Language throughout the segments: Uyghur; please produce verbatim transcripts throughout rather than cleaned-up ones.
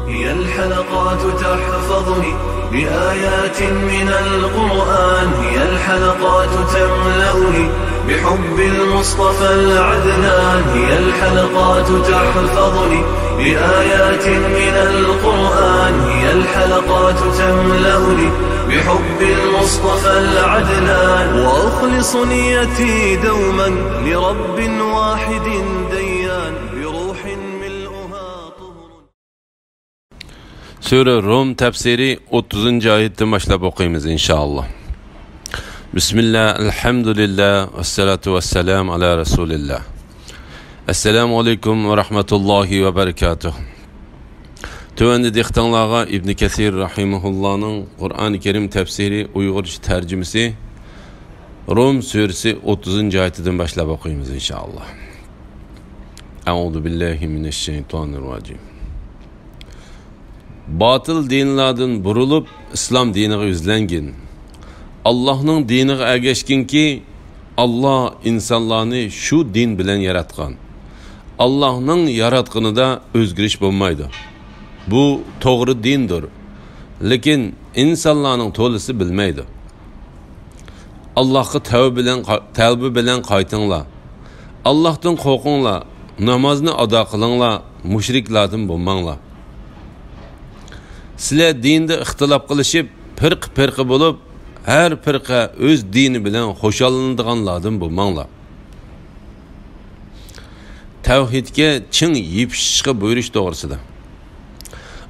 هي الحلقات تحفظني بآيات من القرآن، هي الحلقات تملأني بحب المصطفى العدنان، هي الحلقات تحفظني بآيات من القرآن، هي الحلقات تملأني بحب المصطفى العدنان، وأخلص نيتي دوما لرب واحد ديان، بروح ملؤها طهر. سۈرە رۇم تەپسىرى ئوتتۇزىنچى ئايەتتىن باشلاپ ئوقۇيمىز، ئىنشائاللا. بىسمىللا، ئەلھەمدۇلىللا، ۋەسسالاتۇ ۋەسسالامۇ ئالا رەسۇلىللا. ئەسسالامۇ ئەلەيكۇم ۋە رەھمەتۇللاھى ۋە بەرىكاتۇھ. تۆۋەندە دىققىتىڭلارغا ئىبنى كەسىر رەھىمەھۇللانىڭ قۇرئانى كەرىم تەپسىرى ئۇيغۇرچە تەرجىمىسى، رۇم سۈرىسى ئوتتۇزىنچى ئايىتىدىن باشلاپ ئوقۇيمىز، ئىنشائاللا. ئەئۇزۇ بىللاھى مىنەششەيتانىرراجىم. باتىل دىنلاردىن بۇرۇلۇپ، ئىسلام دىنىغا يۈزلەنگىن. ئاللاھنىڭ دىنىغا ئەگەشكىنكى، ئاللا ئىنسانلارنى شۇ دىن بىلەن ياراتقان. ئاللاھنىڭ ياراتقىنىدا ئۆزگىرىش بولمايدۇ. بۇ توغرا دىندۇر. لېكىن ئىنسانلارنىڭ تولىسى بىلمەيدۇ. ئاللاھقا تەۋبە بىلەن، تەۋبە بىلەن قايتىڭلار. ئاللاھتىن قورقۇڭلار، نامازنى ئادا قىلىڭلار، مۇشرىكلاردىن بولماڭلار. سىلەر دىندا ئىختىلاپ قىلىشىپ، پىرقە-پىرقە بولۇپ، ھەر پىرقە ئۆز دىنى بىلەن خۇشاللىنىدىغانلاردىن بولماڭلار. تەۋھىدكە چىڭ يېپىشىشقا بۇيرۇش توغرىسىدا.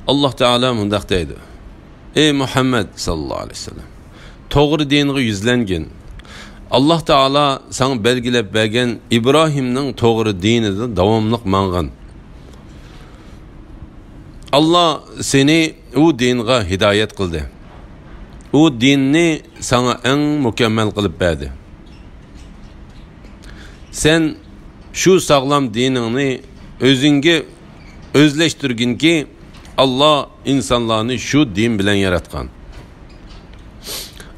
ئاللاھ تائالا مۇنداق دەيدۇ: ئەي مۇھەممەد ساللاللاھۇ ئەلەيھى ۋەسەللەم، توغرا دىنغا يۈزلەنگىن. ئاللاھ تائالا ساڭا بەلگىلەپ بەرگەن ئىبراھىمنىڭ توغرا دىنىدا داۋاملىق ماڭغىن. ئاللاھ سېنى ئۇ دىنغا ھىدايەت قىلدى. ئۇ دىننى ساڭا ئەڭ مۇكەممەل قىلىپ بەردى. سەن شۇ ساغلام دىنىڭنى ئۆزۈڭگە ئۆزلەشتۈرگىنكى، ئاللاھ ئىنسانلارنى شۇ دىن بىلەن ياراتقان.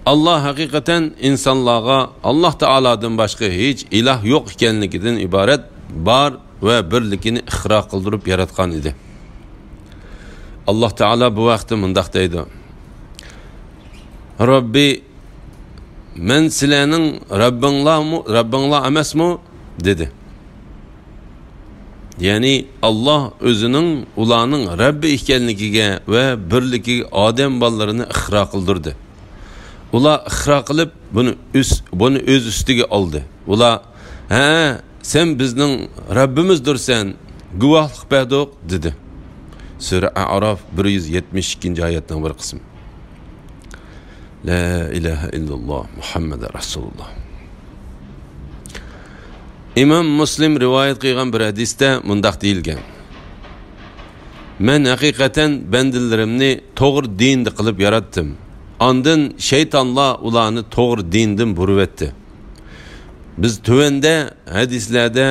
ئاللاھ ھەقىقەتەن ئىنسانلارغا ئاللاھ تائالادىن باشقا ھېچ ئىلاھ يوق ئىكەنلىكىدىن ئىبارەت بار ۋە بىرلىكىنى ئىقرار قىلدۇرۇپ ياراتقان ئىدى. ئاللاھ تائالا بۇ ھەقتە مۇنداق دەيدۇ: رەببى، مەن سىلەرنىڭ رەببىڭلارمۇ، رەببىڭلار ئەمەسمۇ؟ دېدى. يەنى ئاللاھ ئۆزىنىڭ ئۇلارنىڭ رەببى ئىكەنلىكىگە ۋە بىرلىكىگە ئادەم بالىلىرىنى ئىقرار قىلدۇردى. ئۇلار ئىقرار قىلىپ، بۇنى ئۈس-، بۇنى ئۆز ئۈستىگە ئالدى. ئۇلار، ھە، سەن بىزنىڭ رەببىمىزدۇرسەن، گۇۋاھلىق بەردۇق، دېدى. سۈرە ئەئراف، بىر يۈز يەتمىش ئىككىنچى ئايەتنىڭ بىر قىسمى. لا ئىلاھە ئىللاللاھ، مۇھەممەد رەسۇلۇللاھ. ئىمام مۇسلىم رىۋايەت قىلغان بىر ھەدىستە مۇنداق دېيىلگەن: مەن ھەقىقەتەن بەندىلىرىمنى توغرا دىندا قىلىپ ياراتتىم. ئاندىن شەيتانلار ئۇلارنى توغرا دىندىن بۇرۇۋەتتى. بىز تۆۋەندە ھەدىسلەردە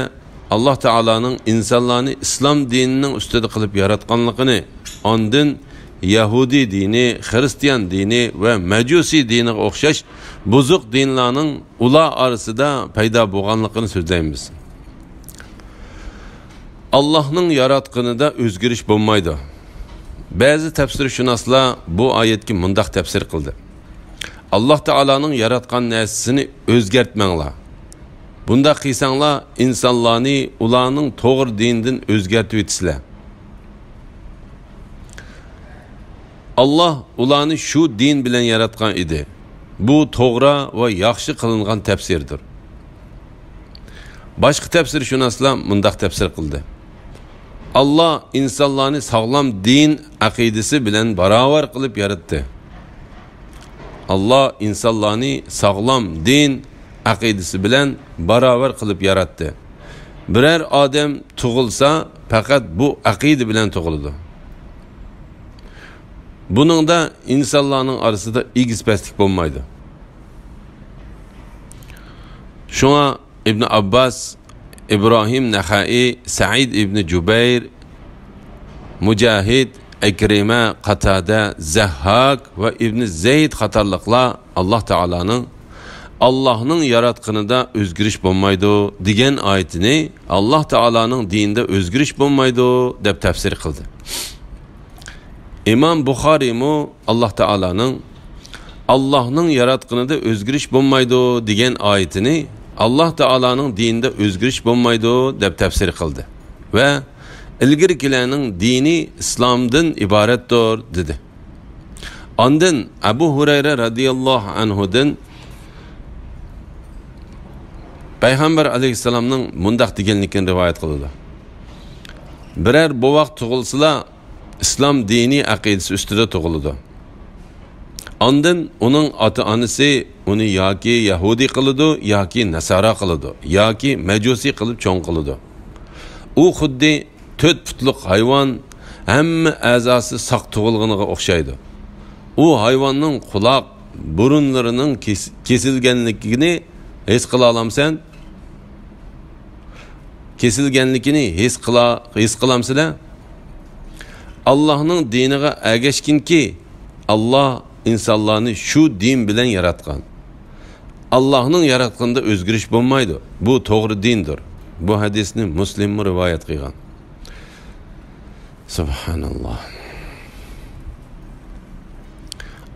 ئاللاھ تائالانىڭ ئىنسانلارنى ئىسلام دىنىنىڭ ئۈستىدە قىلىپ ياراتقانلىقىنى، ئاندىن يەھۇدىي دىنى، خىرىستىيان دىنى ۋە مەجۇسىي دىنىغا ئوخشاش بۇزۇق دىنلارنىڭ ئۇلار ئارىسىدا پەيدا بولغانلىقىنى سۆزلەيمىز. ئاللاھنىڭ ياراتقىنىدا ئۆزگىرىش بولمايدۇ. بەزى تەپسىرشۇناسلار بۇ ئايەتكە مۇنداق تەپسىر قىلدى: ئاللاھ تائالانىڭ ياراتقان نەرسىسىنى ئۆزگەرتمەڭلار. بۇنداق قىلساڭلار، ئىنسانلارنى ئۇلارنىڭ توغرا دىنىدىن ئۆزگەرتىۋېتىسىلەر. ئاللاھ ئۇلارنى شۇ دىن بىلەن ياراتقان ئىدى. بۇ توغرا ۋە ياخشى قىلىنغان تەپسىردۇر. باشقا تەپسىرشۇناسلار مۇنداق تەپسىر قىلدى: ئاللاھ ئىنسانلارنى ساغلام دىن ئەقىدىسى بىلەن باراۋەر قىلىپ ياراتتى. ئاللاھ ئىنسانلارنى ساغلام دىن ئەقىدىسى بىلەن باراۋەر قىلىپ ياراتتى. بىرەر ئادەم تۇغۇلسا، پەقەت بۇ ئەقىدە بىلەن تۇغۇلىدۇ. بۇنىڭدا ئىنسانلارنىڭ ئارىسىدا ئېگىز-پەسلىك بولمايدۇ. شۇڭا ئىبن ئابباس، ئىبراھىم نەخەئى، سەئىد ئىبن جۇبەير، مۇجاھىد، ئىكرىمە، قاتادە، زەھھاك ۋە ئىبن زەيد قاتارلىقلار ئاللاھ تائالانىڭ «ئاللاھنىڭ ياراتقىنىدا ئۆزگىرىش بولمايدۇ» دېگەن ئايىتىنى «ئاللاھ تائالانىڭ دىنىدا ئۆزگىرىش بولمايدۇ» دەپ تەپسىر قىلدى. ئىمام بۇخارىيمۇ ئاللاھ تائالانىڭ «ئاللاھنىڭ ياراتقىنىدا ئۆزگىرىش بولمايدۇ» دېگەن ئايىتىنى «ئاللاھ تائالانىڭ دىنىدا ئۆزگىرىش بولمايدۇ» دەپ تەپسىر قىلدى ۋە «ئىلگىرىكىلەرنىڭ دىنى ئىسلامدىن ئىبارەتتۇر» دېدى. ئاندىن ئەبۇ ھۇرەيرە رەزىياللاھۇ ئەنھۇدىن پەيغەمبەر ئەلەيھىسسالامنىڭ مۇنداق دېگەنلىكىنى رىۋايەت قىلىدۇ: «بىرەر بوۋاق تۇغۇلسىلا، ئىسلام دىنىي ئەقىدىسى ئۈستىدە تۇغۇلىدۇ. ئاندىن ئۇنىڭ ئاتا-ئانىسى ئۇنى ياكى يەھۇدىي قىلىدۇ، ياكى نەسارا قىلىدۇ، ياكى مەجۇسىي قىلىپ چوڭ قىلىدۇ. ئۇ خۇددى تۆت پۇتلۇق ھايۋان، ھەممە ئەزاسى ساق تۇغۇلغىنىغا ئوخشايدۇ. ئۇ ھايۋاننىڭ قۇلاق، بۇرۇنلىرىنىڭ كېس-، كېسىلگەنلىكىنى ھېس قىلالامسەن؟» كېسىلگەنلىكىنى ھېس قىلا-، ھېس قىلامسىلەر؟ ئاللاھنىڭ دىنىغا ئەگەشكىنكى، ئاللاھ ئىنسانلارنى شۇ دىن بىلەن ياراتقان. ئاللاھنىڭ ياراتقىنىدا ئۆزگىرىش بولمايدۇ. بۇ توغرا دىندۇر. بۇ ھەدىسنى مۇسلىممۇ رىۋايەت قىلغان. سۇبھاناللاھ.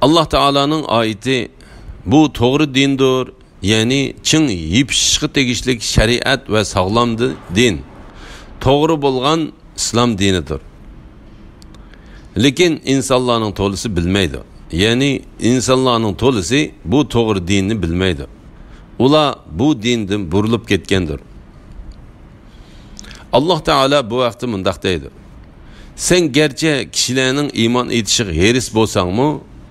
ئاللاھ تائالانىڭ ئايىتى «بۇ توغرا دىندۇر»، يەنى چىڭ يېپىشىشقا تېگىشلىك شەرىئەت ۋە ساغلام دى-، دىن، توغرا بولغان ئىسلام دىنىدۇر. لېكىن ئىنسانلارنىڭ تولىسى بىلمەيدۇ. يەنى ئىنسانلارنىڭ تولىسى بۇ توغرا دىننى بىلمەيدۇ. ئۇلار بۇ دىندىن بۇرۇلۇپ كەتكەندۇر. ئاللاھ تائالا بۇ ھەقتە مۇنداق دەيدۇ: «سەن گەرچە كىشىلەرنىڭ ئىمان ئېيتىشىغا ھېرىس بولساڭمۇ،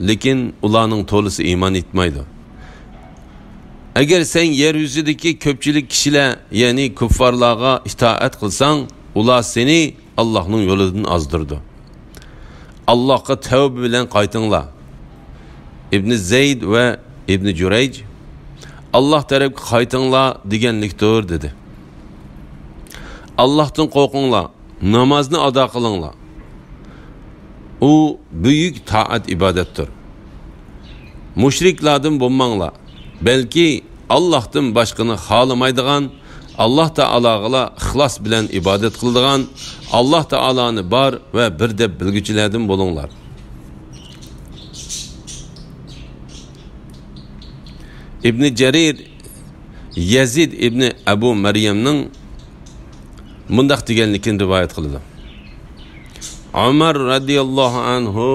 لېكىن ئۇلارنىڭ تولىسى ئىمان ئېيتمايدۇ. ئەگەر سەن يەر يۈزىدىكى كۆپچىلىك كىشىلەر، يەنى كۇففارلارغا ئىتائەت قىلساڭ، ئۇلار سېنى ئاللاھنىڭ يولىدىن ئازدۇرىدۇ. ئاللاھقا تەۋبە بىلەن قايتىڭلار.» ئىبنى زەيد ۋە ئىبنى جۇرەيج «ئاللاھ تەرەپكە قايتىڭلار» دېگەنلىكتۇر، دېدى. «ئاللاھتىن قورقۇڭلار، نامازنى ئادا قىلىڭلار. ئۇ بۈيۈك تائەت-ئىبادەتتۇر. مۇشرىكلاردىن بولماڭلار، بەلكى ئاللاھتىن باشقىنى خالىمايدىغان، ئاللاھ تائالاغىلا ئىخلاس بىلەن ئىبادەت قىلىدىغان، ئاللاھ تائالانى بار ۋە بىر دەپ بىلگۈچىلەردىن بولۇڭلار.» ئىبنى جەرىر يەزىد ئىبنى ئەبۇ مەريەمنىڭ مۇنداق دېگەنلىكىنى رىۋايەت قىلىدۇ: ئۆمەر رەزىياللاھۇ ئەنھۇ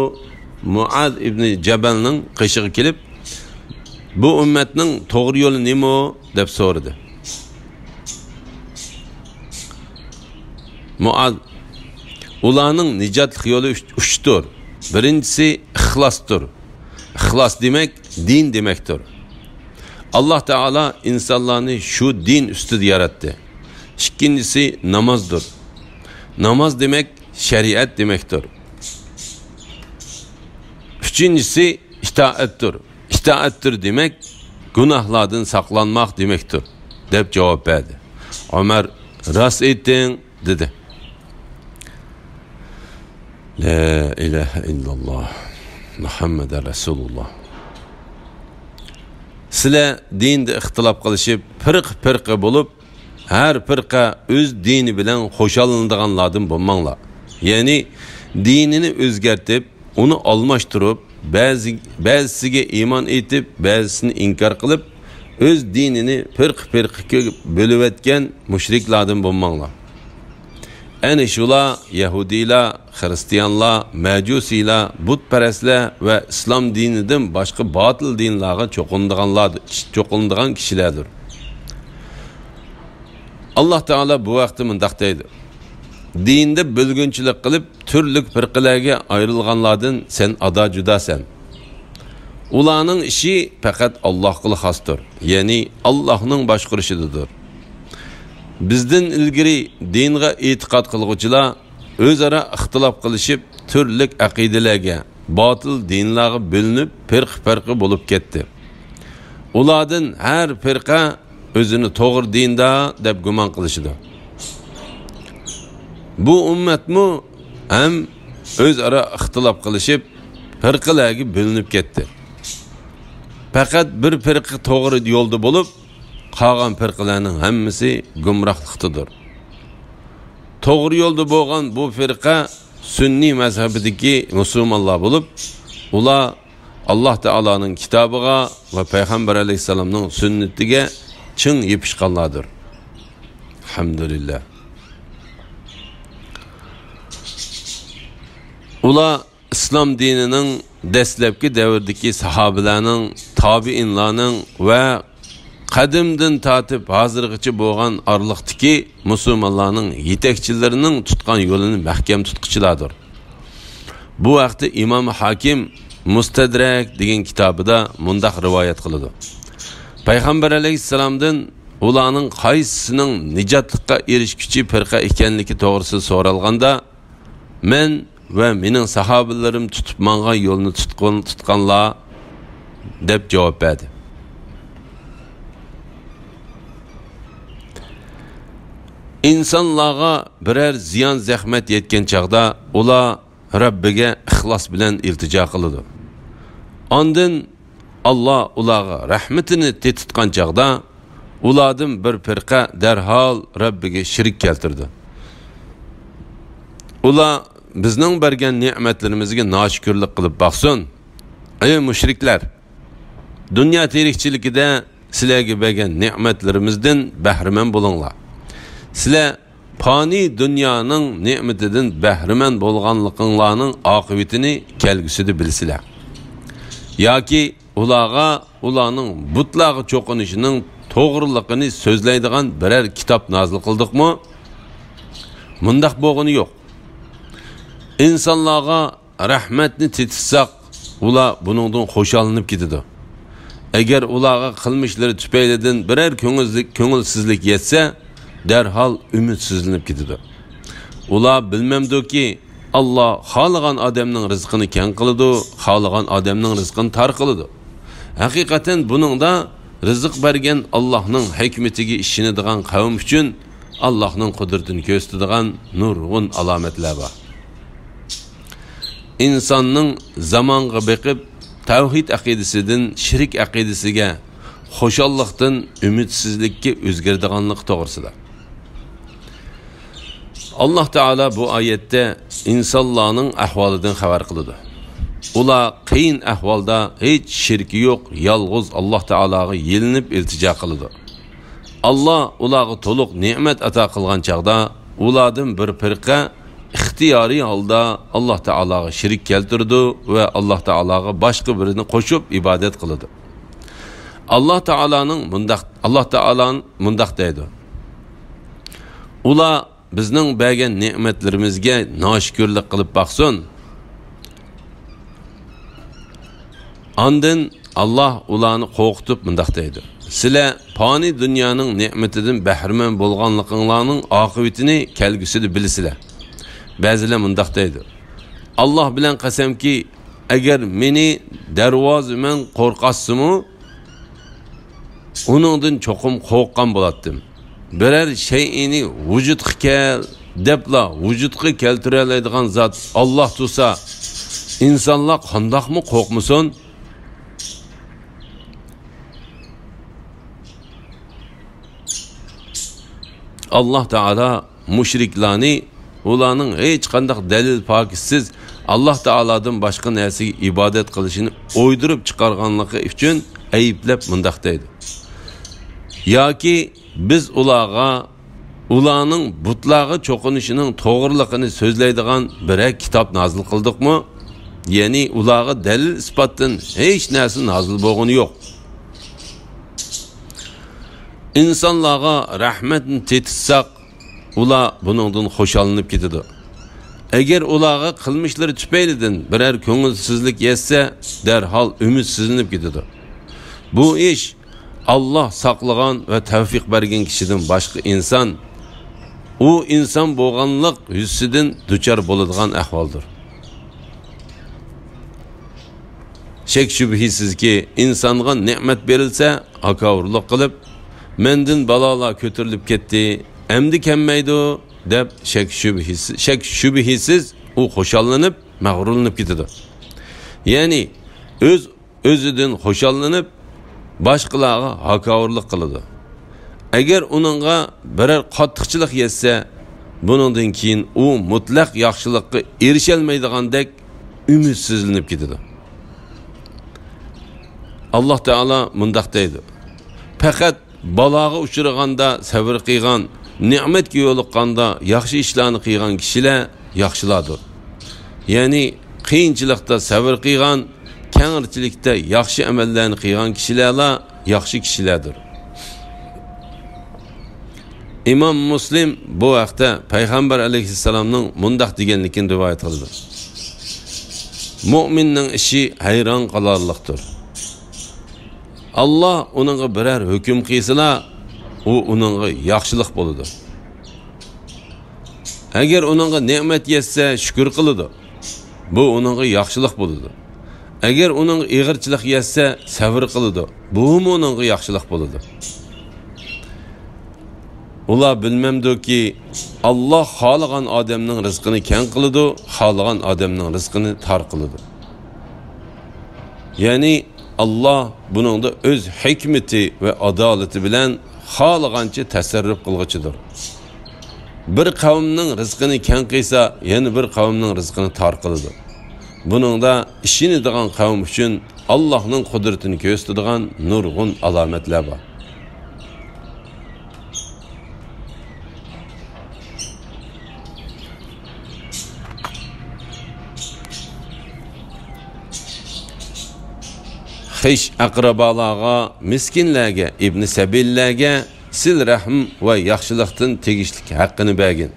مۇئاز ئىبنى جەبەلنىڭ قېشىغا كېلىپ، «بۇ ئۈممەتنىڭ توغرا يولى نېمە؟» دەپ سورىدى. مۇئاز: «ئۇلارنىڭ نىجاتلىق يولى ئۈچ، ئۈچتۇر. بىرىنچىسى ئىخلاستۇر. ئىخلاس دېمەك، دىن دېمەكتۇر. ئاللاھ تائالا ئىنسانلارنى شۇ دىن ئۈستىدە ياراتتى. ئىككىنچىسى نامازدۇر. ناماز دېمەك، شەرىئەت دېمەكتۇر. ئۈچىنچىسى ئىتائەتتۇر. ئىتائەتتۇر دېمەك، گۇناھلاردىن ساقلانماق دېمەكتۇر» دەپ جاۋاب بەردى. ئۆمەر: «راست ئېيتتىڭ» دېدى. لا ئىلاھە ئىللاللاھ، مۇھەممەدە رەسۇلۇللاھ. سىلەر دىندا ئىختىلاپ قىلىشىپ، پىرقە-پىرقە بولۇپ، ھەر پىرقە ئۆز دىنى بىلەن خۇشاللىنىدىغانلاردىن بولماڭلار. يەنى دىنىنى ئۆزگەرتىپ، ئۇنى ئالماشتۇرۇپ، بەزى، بەزىسىگە ئىمان ئېيتىپ، بەزىسىنى ئىنكار قىلىپ، ئۆز دىنىنى پىرقە-پىرقىگە بۆلۈۋەتكەن مۇشرىكلاردىن بولماڭلار. ئەنە شۇلار يەھۇدىيلار، خىرىستىيانلار، مەجۇسىيلار، بۇتپەرەسلەر ۋە ئىسلام دىنىدىن باشقا باتىل دىنلارغا چوقۇنىدىغانلار، چوقۇنىدىغان كىشىلەردۇر. ئاللاھ تائالا بۇ ھەقتە مۇنداق دەيدۇ: دىندا بۆلگۈنچىلىك قىلىپ، تۈرلۈك پىرقىلەرگە ئايرىلغانلاردىن سەن ئادا-جۇداسەن. ئۇلارنىڭ ئىشى پەقەت ئاللاھقىلا خاستۇر، يەنى ئاللاھنىڭ باشقۇرۇشىدىدۇر. بىزدىن ئىلگىرى دىنغا ئېتىقاد قىلغۇچىلار ئۆزئارا ئىختىلاپ قىلىشىپ، تۈرلۈك ئەقىدىلەرگە، باتىل دىنلارغا بۆلۈنۈپ، پىرقە-پىرقە بولۇپ كەتتى. ئۇلاردىن ھەر پىرقە ئۆزىنى توغرا دىندا دەپ گۇمان قىلىشىدۇ. بۇ ئۈممەتمۇ ھەم ئۆزئارا ئىختىلاپ قىلىشىپ، پىرقىلەرگە بۆلۈنۈپ كەتتى. پەقەت بىر پىرقە توغرا يولدا بولۇپ، قالغان پىرقىلەرنىڭ ھەممىسى گۇمراھلىقتىدۇر. توغرا يولدا بولغان بۇ پىرقە سۈننىي مەزھەبىدىكى مۇسۇلمانلار بولۇپ، ئۇلار ئاللاھ تائالانىڭ كىتابىغا ۋە پەيغەمبەر ئەلەيھىسسالامنىڭ سۈننىتىگە چىڭ يېپىشقانلاردۇر. ئەلھەمدۇلىللاھ. ئۇلار ئىسلام دىنىنىڭ دەسلەپكى دەۋردىكى ساھابىلەرنىڭ، تابىئىنلارنىڭ ۋە قەدىمدىن تارتىپ ھازىرغىچە بولغان ئارىلىقتىكى مۇسۇلمانلارنىڭ يېتەكچىلىرىنىڭ تۇتقان يولىنى مەھكەم تۇتقۇچىلاردۇر. بۇ ھەقتە ئىمام ھاكىم مۇستەدرەك دېگەن كىتابىدا مۇنداق رىۋايەت قىلىدۇ: پەيغەمبەر ئەلەيھىسسالامدىن ئۇلارنىڭ قايسىسىنىڭ نىجاتلىققا ئېرىشكۈچى پىرقە ئىكەنلىكى توغرىسىدا سورالغاندا، مەن ۋە مېنىڭ ساھابىلىرىم تۇتۇپ ماڭغان يولنى تۇتقۇن-، تۇتقانلار، دەپ جاۋاب بەردى. ئىنسانلارغا بىرەر زىيان-زەخمەت يەتكەن چاغدا ئۇلار رەببىگە ئىخلاس بىلەن ئىلتىجا قىلىدۇ. ئاندىن ئاللا ئۇلارغا رەھمىتىنى تېتىتقان چاغدا، ئۇلاردىن بىر پىرقە دەرھال رەببىگە شېرىك كەلتۈرىدۇ. ئۇلار بىزنىڭ بەرگەن نېمەتلىرىمىزگە ناشۈكۈرلۈك قىلىپ باقسۇن. ئەي مۇشرىكلار! دۇنيا تىرىكچىلىكىدە سىلەرگە بەرگەن نېمەتلىرىمىزدىن بەھرىمەن بولۇڭلار. سىلەر پانىي دۇنيانىڭ نېمىتىدىن بەھرىمەن بولغانلىقىڭلارنىڭ ئاقىۋىتىنى كەلگۈسىدە بىلىسىلەر. ياكى ئۇلارغا ئۇلارنىڭ بۇتلارغا چوقۇنۇشىنىڭ توغرىلىقىنى سۆزلەيدىغان بىرەر كىتاب نازىل قىلدۇقمۇ؟ مۇنداق بولغىنى يوق. ئىنسانلارغا رەھمەتنى تېتىتساق، ئۇلار بۇنىڭدىن خۇشاللىنىپ كېتىدۇ. ئەگەر ئۇلارغا قىلمىشلىرى تۈپەيلىدىن بىرەر كۆڭۈلسىزلىك، كۆڭۈلسىزلىك يەتسە، دەرھال ئۈمىدسىزلىنىپ كېتىدۇ. ئۇلار بىلمەمدۇكى، ئاللا خالىغان ئادەمنىڭ رىزقىنى كەڭ قىلىدۇ، خالىغان ئادەمنىڭ رىزقىنى تار قىلىدۇ. ھەقىقەتەن بۇنىڭدا رىزىق بەرگەن ئاللانىڭ ھېكمىتىگە ئىشىنىدىغان قەۋم ئۈچۈن ئاللانىڭ قۇدرىتىنى كۆرسىتىدىغان نۇرغۇن ئالامەتلەر بار. ئىنساننىڭ زامانغا بېقىپ، تەۋھىد ئەقىدىسىدىن شىرك ئەقىدىسىگە، خۇشاللىقتىن ئۈمىدسىزلىككە ئۆزگىرىدىغانلىقى توغرىسىدا. ئاللا تائالا بۇ ئايەتتە ئىنسانلارنىڭ ئەھۋالىدىن خەۋەر قىلىدۇ. ئۇلار قىيىن ئەھۋالدا، ھېچ شېرىكى يوق، يالغۇز ئاللا تائالاغا يېلىنىپ ئىلتىجا قىلىدۇ. ئاللا ئۇلارغا تولۇق نېمەت ئاتا قىلغان چاغدا، ئۇلاردىن بىر پىرقە ئىختىيارىي ھالدا ئاللا تائالاغا شېرىك كەلتۈرىدۇ ۋە ئاللا تائالاغا باشقا بىرىنى قوشۇپ ئىبادەت قىلىدۇ. ئاللا تائالانىڭ مۇنداق، ئاللا تائالا مۇنداق دەيدۇ: ئۇلار بىزنىڭ بەرگەن نېمەتلىرىمىزگە ناشۈكۈرلۈك قىلىپ باقسۇن. ئاندىن ئاللا ئۇلارنى قورقۇتۇپ مۇنداق دەيدۇ: سىلەر پانىي دۇنيانىڭ نېمىتىدىن بەھرىمەن بولغانلىقىڭلارنىڭ ئاقىۋىتىنى كەلگۈسىدە بىلىسىلەر. بەزىلەر مۇنداق دەيدۇ: ئاللا بىلەن قەسەمكى، ئەگەر مېنى دەرۋازىمەن قورقاتسىمۇ، ئۇنىڭدىن چوقۇم قورققان بولاتتىم. بىرەر شەيئىنى ۋۇجۇدقا كەل دەپلا ۋۇجۇدقا كەلتۈرەلەيدىغان زات ئاللا تۇرسا، ئىنسانلار قانداقمۇ قورقمىسۇن؟ ئاللا تائالا مۇشرىكلارنى ئۇلارنىڭ ھېچقانداق دەلىل پاكىتسىز ئاللا تائالادىن باشقا نەرسىگە ئىبادەت قىلىشىنى ئويدۇرۇپ چىقارغانلىقى ئۈچۈن ئەيىبلەپ مۇنداق دەيدۇ: ياكى بىز ئۇلارغا ئۇلارنىڭ بۇتلارغا چوقۇنۇشىنىڭ توغرىلىقىنى سۆزلەيدىغان بىرەر كىتاب نازىل قىلدۇقمۇ؟ يەنى ئۇلارغا دەلىل ئىسپاتتىن ھېچ نەرسە نازىل بولغىنى يوق. ئىنسانلارغا رەھمەتنى تېتىتساق، ئۇلار بۇنىڭدىن خۇشاللىنىپ كېتىدۇ. ئەگەر ئۇلارغا قىلمىشلىرى تۈپەيلىدىن بىرەر كۆڭۈلسىزلىك يەتسە، دەرھال ئۈمىدسىزلىنىپ كېتىدۇ. بۇ ئىش ئاللا ساقلىغان ۋە تەۋفىق بەرگەن كىشىدىن باشقا ئىنسان، ئۇ ئىنسان بولغانلىق يۈزىسىدىن دۇچار بولىدىغان ئەھۋالدۇر. شەك-شۈبھىسىزكى، ئىنسانغا نېمەت بېرىلسە، ھاكاۋۇرلۇق قىلىپ، مەندىن بالالار كۆتۈرۈلۈپ كەتتى، ئەمدى كەلمەيدۇ، دەپ شەك-شۈبھىسى-، شەك-شۈبھىسىز ئۇ خۇشاللىنىپ، مەغرۇرلىنىپ كېتىدۇ. يەنى ئۆز ئۆزىدىن خۇشاللىنىپ، باشقىلارغا ھاكاۋۇرلۇق قىلىدۇ. ئەگەر ئۇنىڭغا بىرەر قاتتىقچىلىق يەتسە، بۇنىڭدىن كېيىن ئۇ مۇتلەق ياخشىلىققا ئېرىشەلمەيدىغاندەك ئۈمىدسىزلىنىپ كېتىدۇ. ئاللاھ تائالا مۇنداق دەيدۇ: پەقەت بالاغا ئۇچرىغاندا سەۋر قىلغان، نېمەتكە يولۇققاندا ياخشى ئىشلارنى قىلغان كىشىلەر ياخشىلاردۇر. يەنى قىيىنچىلىقتا سەۋر قىلغان، كەڭرىچىلىكتە ياخشى ئەمەللەرنى قىلغان كىشىلەرلا ياخشى كىشىلەردۇر. ئىمام مۇسلىم بۇ ھەقتە پەيغەمبەر ئەلەيھىسسالامنىڭ مۇنداق دېگەنلىكىنى رىۋايەت قىلىدۇ: مۇئمىننىڭ ئىشى ھەيران قالارلىقتۇر. ئاللاھ ئۇنىڭغا بىرەر ھۆكۈم قىلسىلا، ئۇ ئۇنىڭغا ياخشىلىق بولىدۇ. ئەگەر ئۇنىڭغا نېمەت يەتسە، شۈكۈر قىلىدۇ. بۇ ئۇنىڭغا ياخشىلىق بولىدۇ. ئەگەر ئۇنىڭغا ئېغىرچىلىق يەتسە، سەۋر قىلىدۇ. بۇمۇ ئۇنىڭغا ياخشىلىق بولىدۇ. ئۇلار بىلمەمدۇكى، ئاللاھ خالىغان ئادەمنىڭ رىزقىنى كەڭ قىلىدۇ، خالىغان ئادەمنىڭ رىزقىنى تار قىلىدۇ. يەنى ئاللاھ بۇنىڭدا ئۆز ھېكمىتى ۋە ئادالىتى بىلەن خالىغانچە تەسەررۇپ قىلغۇچىدۇر. بىر قەۋمنىڭ رىزقىنى كەڭ قىلسا، يەنە بىر قەۋمنىڭ رىزقىنى تار قىلىدۇ. بۇنىڭدا ئىشىنىدىغان قەۋم ئۈچۈن ئاللاھنىڭ قۇدرىتىنى كۆرسىتىدىغان نۇرغۇن ئالامەتلەر بار. خىش ئەقرىبالارغا، مىسكىنلەرگە، ئىبنى سەبىللەرگە سىلە رەھىم ۋە ياخشىلىقتىن تېگىشلىك ھەققىنى بەرگىن.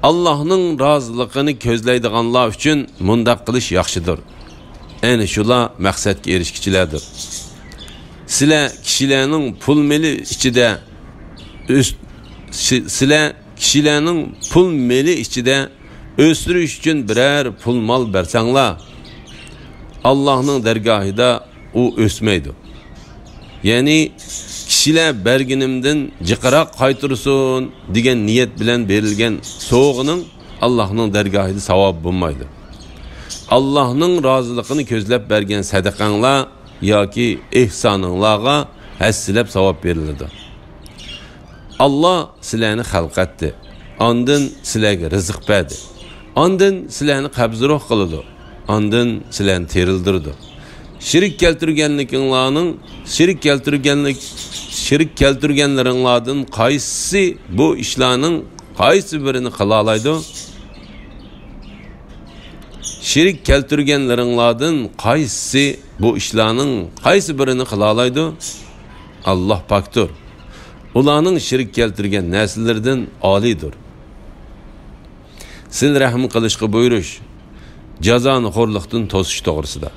ئاللاھنىڭ رازىلىقىنى كۆزلەيدىغانلار ئۈچۈن مۇنداق قىلىش ياخشىدۇر. ئەنە شۇلار مەقسەتكە ئېرىشكۈچىلەردۇر. سىلە كىشىلەرنىڭ پۇل مېلى ئىچىدە ئۆس-، سى-، سىلە كىشىلەرنىڭ پۇل مېلى ئىچىدە ئۆستۈرۈش ئۈچۈن بىرەر پۇل مال بەرسەڭلار، ئاللاھنىڭ دەرگاھىدا ئۇ ئۆسمەيدۇ. يەنى، كىشىلەر بەرگىنىمدىن جىقراق قايتۇرسۇن دېگەن نىيەت بىلەن بېرىلگەن سوۋغىنىڭ ئاللاھنىڭ دەرگاھىدا ساۋابى بولمايدۇ. ئاللاھنىڭ رازىلىقىنى كۆزلەپ بەرگەن سەدىقەڭلار ياكى ئېھسانىڭلارغا ھەسسىلەپ ساۋاب بېرىلىدۇ. ئاللاھ سىلەرنى خەلق ئەتتى. ئاندىن سىلەرگە رىزىق بەردى. ئاندىن سىلەرنى قەبزى روھ قىلىدۇ. ئاندىن سىلەرنى تىرىلدۈرىدۇ. شېرىك كەلتۈرگەنلىكىڭلارنىڭ، شېرىك كەلتۈرگەنلىك، شېرىك كەلتۈرگەنلىرىڭلاردىن قايسىسى بۇ ئىشلارنىڭ قايسى بىرىنى قىلالايدۇ؟ شېرىك كەلتۈرگەنلىرىڭلاردىن قايسىسى بۇ ئىشلارنىڭ قايسى بىرىنى قىلالايدۇ؟ ئاللاھ پاكتۇر. ئۇلارنىڭ شېرىك كەلتۈرگەن نەرسىلىرىدىن ئالىيدۇر. سىلە رەھىم قىلىشقا بۇيرۇش، جازانى خورلۇقتىن توسۇش توغرىسىدا.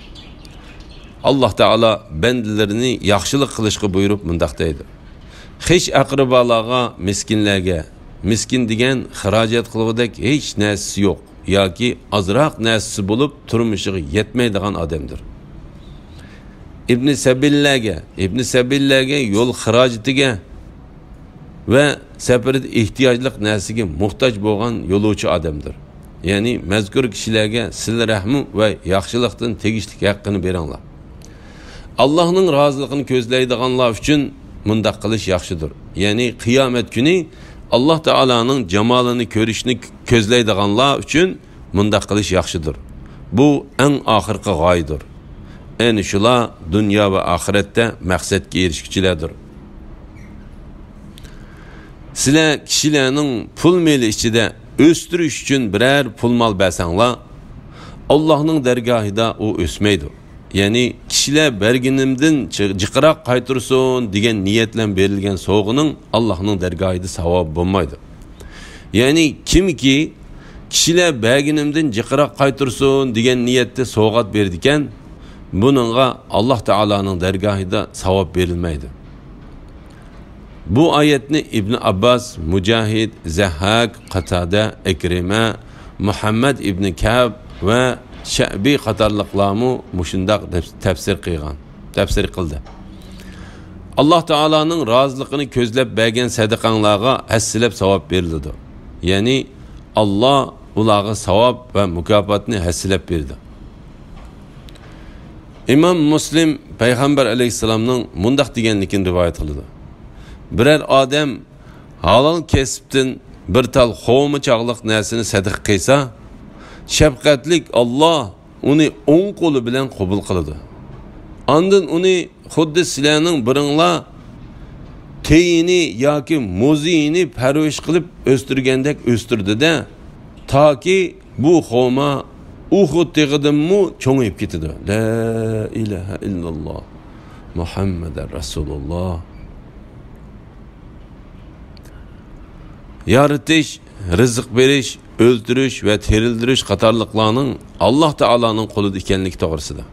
ئاللاھ تائالا بەندىلىرىنى ياخشىلىق قىلىشقا بۇيرۇپ مۇنداق دەيدۇ: خىش ئەقرىبالارغا، مىسكىنلەرگە، مىسكىن دېگەن خىراجەت قىلغۇدەك ھېچ نەرسىسى يوق ياكى ئازراق نەرسىسى بولۇپ تۇرمۇشىغا يەتمەيدىغان ئادەمدۇر. ئىبنى سەبىللەرگە، ئىبنى سەبىللەرگە يول خىراجىتىگە ۋە سەپىرىدە ئېھتىياجلىق نەرسىگە موھتاج بولغان يولۇچى ئادەمدۇر. يەنى مەزكۇر كىشىلەرگە سىلە رەھمى ۋە ياخشىلىقتىن تېگىشلىك ھەققىنى بېرىڭلار. ئاللاھنىڭ رازىلىقىنى كۆزلەيدىغانلار ئۈچۈن مۇنداق قىلىش ياخشىدۇر. يەنى قىيامەت كۈنى ئاللاھ تائالانىڭ جامالىنى كۆرۈشنى كۆزلەيدىغانلار ئۈچۈن مۇنداق قىلىش ياخشىدۇر. بۇ ئەڭ ئاخىرقى غايىدۇر. ئەنە شۇلار دۇنيا ۋە ئاخىرەتتە مەقسەتكە ئېرىشكۈچىلەردۇر. سىلەر كىشىلەرنىڭ پۇل مېلى ئىچىدە ئۆستۈرۈش ئۈچۈن بىرەر پۇل مال بەرسەڭلار، ئاللاھنىڭ دەرگاھىدا ئۇ ئۆسمەيدۇ. يەنى كىشىلەر بەرگىنىمدىن جى-، جىقراق قايتۇرسۇن دېگەن نىيەت بىلەن بېرىلگەن سوۋغىنىڭ ئاللاھنىڭ دەرگاھىدا ساۋابى بولمايدۇ. يەنى كىمكى كىشىلەر بەرگىنىمدىن جىقراق قايتۇرسۇن دېگەن نىيەتتە سوۋغات بېرىدىكەن، بۇنىڭغا ئاللاھ تائالانىڭ دەرگاھىدا ساۋاب بېرىلمەيدۇ. بۇ ئايەتنى ئىبنى ئابباس، مۇجاھىد، زەھھاك، قاتادە، ئىكرىمە، مۇھەممەد ئىبنى كەئب ۋە شەئبى قاتارلىقلارمۇ مۇشۇنداق دەپ تەپسىر قىلغان، تەپسىر قىلدى. ئاللاھ تائالانىڭ رازىلىقىنى كۆزلەپ بەرگەن سەدىقەڭلارغا ھەسسىلەپ ساۋاب بېرىلىدۇ. يەنى ئاللاھ ئۇلارغا ساۋاب ۋە مۇكاپاتنى ھەسسىلەپ بېرىدۇ. ئىمام مۇسلىم پەيغەمبەر ئەلەيھىسسالامنىڭ مۇنداق دېگەنلىكىنى رىۋايەت قىلىدۇ: بىرەر ئادەم ھالال كەسىپتىن بىر تال خورما چاغلىق نەرسىنى سەدىقە قىلسا، شەپقەتلىك ئاللا ئۇنى ئوڭ قولى بىلەن قوبۇل قىلىدۇ. ئاندىن ئۇنى خۇددى سىلەرنىڭ بىرىڭلار تېيىنى ياكى مۇزىيىنى پەرۋىش قىلىپ ئۆستۈرگەندەك ئۆستۈردى-دە، تاكى بۇ خورما ئۇھۇد تېغىدىنمۇ چوڭىيىپ كېتىدۇ. لا ئىلاھە ئىللاللا، مۇھەممەدەر رەسۇلۇللا. يارىتىش، رىزىق بېرىش، ئۆلتۈرۈش ۋە تىرىلدۈرۈش قاتارلىقلارنىڭ ئاللا تائالانىڭ قولىدا ئىكەنلىكى توغرىسىدا.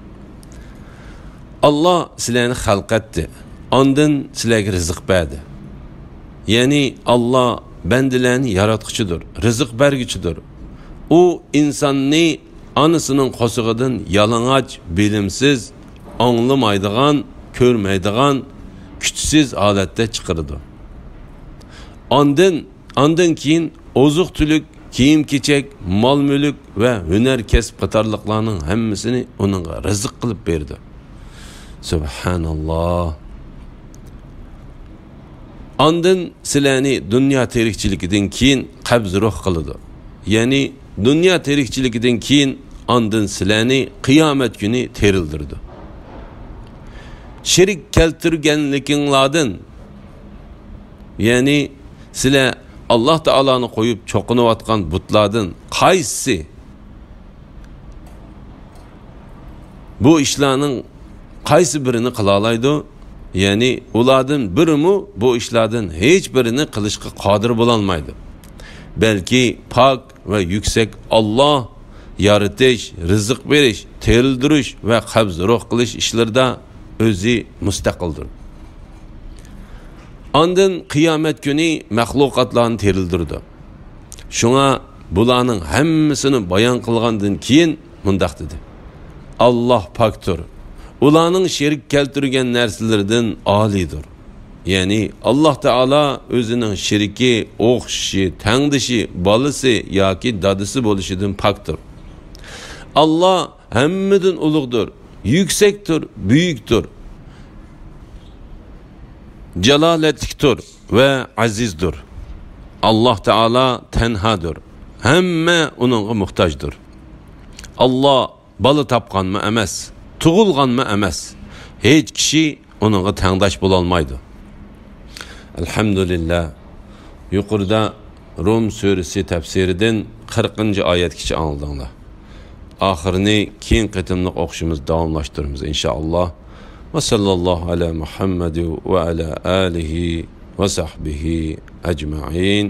ئاللا سىلەرنى خەلق ئەتتى، ئاندىن سىلەرگە رىزىق بەردى. يەنى ئاللا بەندىلەرنى ياراتقۇچىدۇر، رىزىق بەرگۈچىدۇر. ئۇ ئىنساننى ئانىسىنىڭ قورسىقىدىن يالىڭاچ، بىلىمسىز، ئاڭلىمايدىغان، كۆرمەيدىغان، كۈچسىز ھالەتتە چىقىرىدۇ. ئاندىن، ئاندىن كېيىن ئوزۇق-تۈلۈك، كىيىم-كېچەك، مال-مۈلۈك ۋە ھۈنەر-كەسىپ قاتارلىقلارنىڭ ھەممىسىنى ئۇنىڭغا رىزىق قىلىپ بېرىدۇ. سۇبھاناللا. ئاندىن سىلەرنى دۇنيا تىرىكچىلىكىدىن كېيىن قەبزى روھ قىلىدۇ. يەنى دۇنيا تىرىكچىلىكىدىن كېيىن ئاندىن سىلەرنى قىيامەت كۈنى تىرىلدۈرىدۇ. شېرىك كەلتۈرگەنلىكىڭلاردىن، يەنى سىلەر ئاللا تائالانى قويۇپ چوقۇنۇۋاتقان بۇتلاردىن قايسىسى بۇ ئىشلارنىڭ قايسى بىرىنى قىلالايدۇ؟ يەنى ئۇلاردىن بىرىمۇ بۇ ئىشلاردىن ھېچ بىرىنى قىلىشقا قادىر بولالمايدۇ. بەلكى پاك ۋە يۈكسەك ئاللا يارىتىش، رىزىق بېرىش، تىرىلدۈرۈش ۋە قەبزى روھ قىلىش ئىشلىرىدا ئۆزى مۇستەقىلدۇر. ئاندىن قىيامەت كۈنى مەخلۇقاتلارنى تىرىلدۈرىدۇ. شۇڭا بۇلارنىڭ ھەممىسىنى بايان قىلغاندىن كېيىن مۇنداق دېدى: ئاللا پاكتۇر، ئۇلارنىڭ شېرىك كەلتۈرگەن نەرسىلىرىدىن ئالىيدۇر. يەنى ئاللا تائالا ئۆزىنىڭ شېرىكى، ئوخشىشى، تەڭدىشى، بالىسى ياكى دادىسى بولۇشىدىن پاكتۇر. ئاللا ھەممىدىن ئۇلۇغدۇر، يۈكسەكتۇر، بۈيۈكتۇر، جالالەتلىكتۇر ۋە ئەزىزدۇر. ئاللا تائالا تەنھادۇر، ھەممە ئۇنىڭغا موھتاجدۇر. ئاللا بالا تاپقانمۇ ئەمەس، تۇغۇلغانمۇ ئەمەس، ھېچ كىشى ئۇنىڭغا تەڭداش بولالمايدۇ. ئەلھەمدۇلىللا. يۇقىرىدا رۇم سۈرىسى تەپسىرىدىن قىرىقىنچى ئايەتكىچە ئاڭلىدىڭلار. ئاخىرىنى كېيىن قېتىملىق ئوقۇشىمىز داۋاملاشتۇرىمىز، ئىنشائاللا. ۋە ساللاللاھۇ ئەلا مۇھەممەد ۋە ئەلا ئالىھى ۋە سەھبىھى ئەجمەئىن.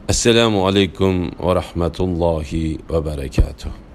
ئەسسالامۇ ئەلەيكۇم ۋە رەھمەتۇللاھى ۋە بەرەكاتۇھ.